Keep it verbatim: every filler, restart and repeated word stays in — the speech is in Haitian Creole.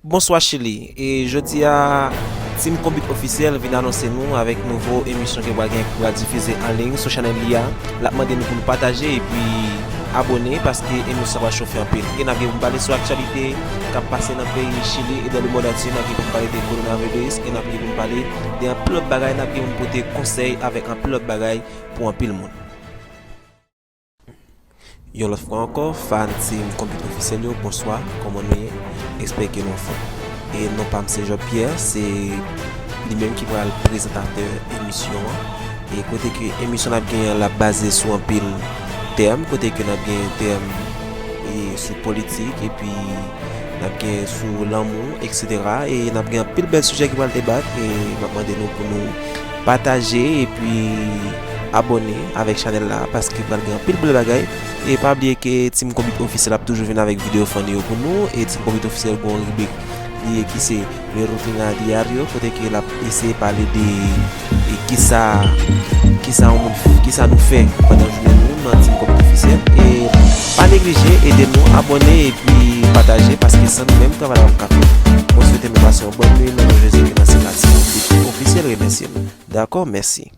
Bonswa Chili, e jodi a Team Konbit Ofisyèl vin anonse nou avèk nouvo emisyon ke pral gen, ki pral difize an liy sou chanèl li a. L ap mande nou pou nou pataje epi abòne paske emisyon pral chofe anpil. E n ap gen pou n pale sou aktyalite k ap pase nan peyi Chili e dans le monde entier. N ap gen pou n pale de kowonaviris e n ap gen pou n pale de anpil lòt bagay. N ap gen pou n pote konsèy avèk anpil lòt bagay pou anpil moun. Yon lòt fwa ankò, fan Team Konbit Ofisyèl yo, bonswa, kòman nou ye? Espere ke nou anfòm. E non pa m se Job Pierre, se li menm ki pral prezantatè emisyon an. E kote ke emisyon n ap genyen an, l ap baze sou anpil tèm, kote ke n ap genyen tèm e sou politik, epi n ap gen sou lanmou, etsetera. E n ap gen anpil bèl sijè ki pral debat, e m ap mande nou pou nou pataje epi abòne avèk chanèl la, paske pral gen anpil bèl bagay. E pa bliye ke Team Konbit Ofisyèl ap toujou vin avèk videyo funny yo pou nou, e Team Konbit Ofisyèl gon ribrik li ye ki se Le Rutina Diario, kote ke l ap eseye pale de, e kisa, kisa yon moun, kisa nou fè pandan jounen nou nan Team Konbit Ofisyèl. E pa neglije ede nou abòne epi pataje, paske san nou menm, travay la p ap ka fèt. Mwen swete nou pase yon bòn nuit, nan non Jezi ki nan syèl la, Team Konbit Ofisyèl remèsye nou. Dakò, mèsi.